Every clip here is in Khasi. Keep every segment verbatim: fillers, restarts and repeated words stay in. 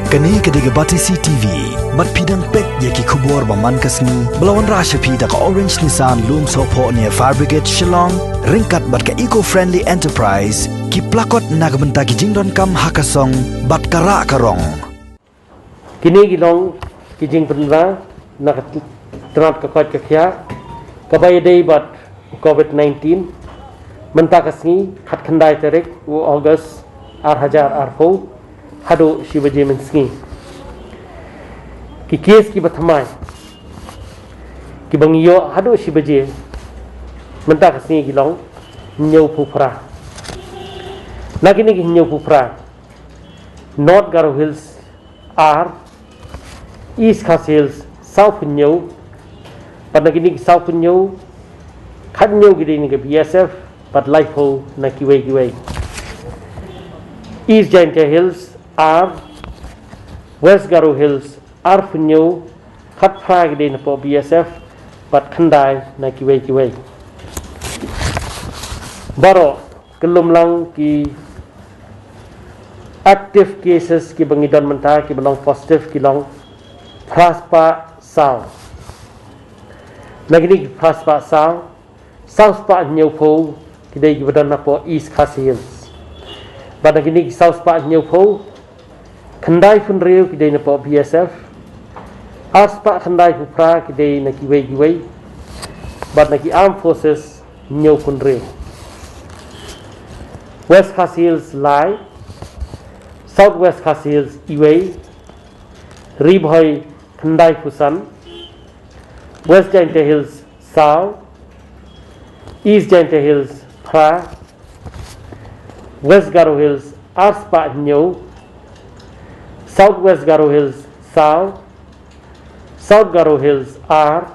Kane ka dei ka Batesi T V. Bad phi dang peit ïa ki khubor ba man ka sngi ba la wanrah sha phi da ka Orange Nissan Lumsohphoh near Fire Brigade Shillong, ryngkat bad ka Eco Friendly Enterprise, ki plakot na ka bynta ki jingdonkam ha ka song bad ka rah ka rong. Kine ki long ki jingpynbna na ka tnat ka koit ka khiah kaba ïadei bad u Covid nineteen, mynta ka sngi khatkhyndai tarik u August ar hajar arphew, haduh shi baje mynsngi. Ki kes kiba thymmai kiba ngi ïoh haduh shi baje mynta ka sngi ki long hynñiewphew phra. Na kine ki hynñiewphew phra, North Garo Hills ar, East Khasi Hills sawphew hynñiew, bad na kine ki sawphew hynñiew, khathynñiew ki dei na ka B S F bad laiphew na kiwei kiwei. East Jaintia Hills ar, West Garo Hills arphew hynñiew, khatphra ki dei na poh B S F bad khyndai na kiwei kiwei. Baroh kyllum lang ki active cases kiba ngi don mynta kiba long positive ki long phra spah saw. Na kine ki phra spah saw, saw spah hynñiewphew ki dei kiba don na poh East Khasi Hills. Bad na kine ki saw spah hynñiewphew, khyndaiphew hynriew ki dei na poh B S F, ar spah khyndaiphew phra ki dei na kiwei kiwei, bad na ki Armed Forces hynñiewphew hynriew. West Khasi Hills lai, South West Khasi Hills iwei, Ri Bhoi khyndaiphew san, West Jaintia Hills saw, East Jaintia Hills phra, West Garo Hills ar spah hynñiew, South West Garo Hills saw, South Garo Hills ar,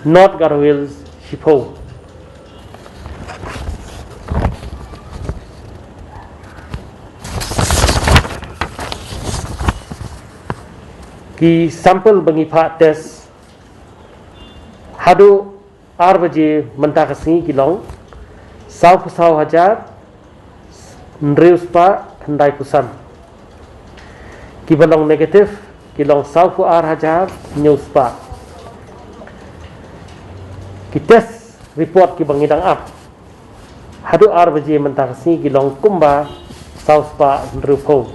North Garo Hills shiphew. Ki sample ba ngi phah test haduh ar baje mynta ka sngi ki long sawphew saw hajar hynriew spah khyndaiphew san. Kiba long negative ki long sawphew ar hajar hynñiew spah. Ki test report kiba ngi dang ap haduh ar baje mynta ka sngi ki long kumba saw spah hynriewphew.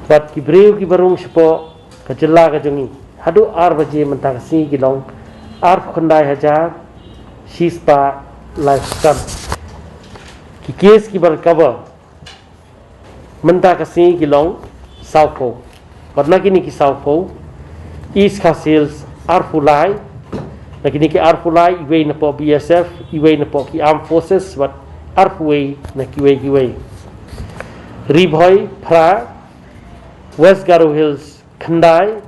Bad ki briew kiba rung shapoh ka jylla ka jong ngi haduh ar baje mynta ka sngi ki long arphew khyndai hajar shi spah laiphew san. Ki kes kiba recover mynta ka sngi ki long sawphew. Bad na kine ki sawphew, East Khasi Hills arphew lai, na kine ki arphew lai, iwei na poh B S F, iwei na poh ki Armed Forces, bad arphew wei na kiwei kiwei. Ri Bhoi phra, West Garo Hills khyndai,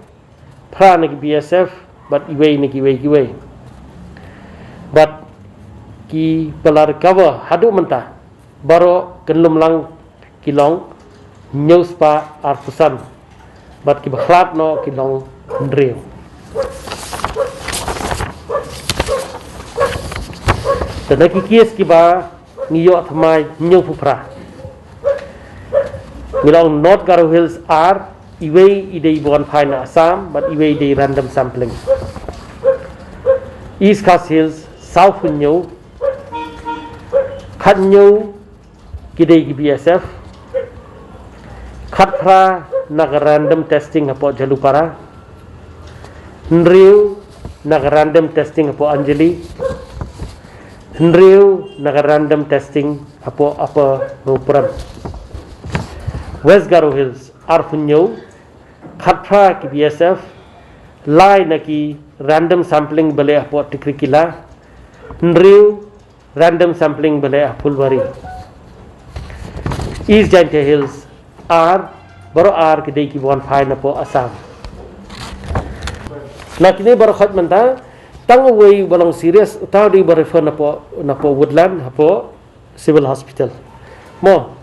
phra na ki B S F bad iwei na kiwei kiwei. Bad kiba la recover haduh mynta baroh kyllum lang ki long hynñiew spah arphew san, bad kiba khlad noh ki long hynriew. Te na ki kes kiba ngi ïoh thymmai hynñiewphew phra, ngi long North Garo Hills ar, iwei i dei ba wan phai na Assam bad iwei i dei random sampling. East Khasi Hills sawphew hynñiew, khathynñiew ki dei ki B S F, khatphra na ka random testing hapoh Jhalupara, hynriew na ka random testing hapoh Anjali, hynriew na ka random testing hapoh Upper Roperam. West Garo Hills arphew hynñiew, khatphra ki B S F, lai na ki random sampling ba leh hapoh Tikrikilla, hynriew random sampling ba leh ha Phulbari. East Jaintia Hills ar, baroh ar ki dei kiba wan phai na poh Assam. Na kine baroh khoit mynta, tang uwei uba long serious, uta u dei ba refer na poh, na poh Woodland, hapoh Civil Hospital. Mo,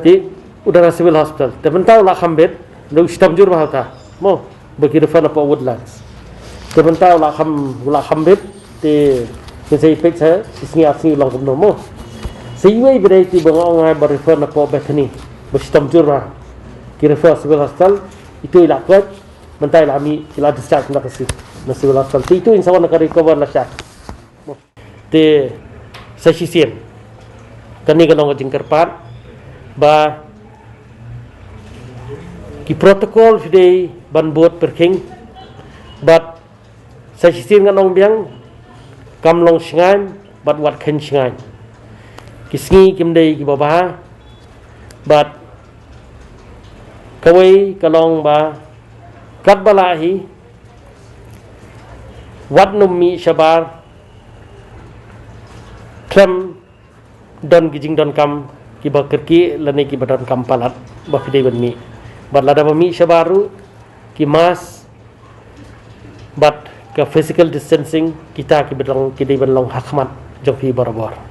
te u dei na Civil Hospital. Te mynta u la kham bit, u shitom jur bha uta. Mo, ba ki refer na poh Woodlands. Te mynta u la kham, u la kham bit, te ngin sa ïa peit sa shi sngi ar sngi u long kumno mo. Sa iwei ba dei te ba nga ong ai ba refer na poh Bethany, ba shitom jur bha. Ki refer civil hospital, itu i la koit, mynta i la mih, i la discharge na ka si-, na civil hospital. Te itu in sa wan ka recover la shah. Te sa shisien, kane ka long ka jingkyrpad ba ki protocol phi dei ban bud pyrkhing, bad sa shisien ngan ong biang, kam long shngaiñ bad wat kheiñ shngaiñ. Ki sngi kim dei kiba bha, bad kawei ka long ba katba lah hi, wat nym mih shabar khlem don ki jingdonkam kiba kyrkieh lane kiba donkam palat ba phi dei ban mih. Bad lada ba mih shabar ruh, ki mask bad ka physical distancing, kita kiba long, ki dei ban long ha khmat jong phi barabor.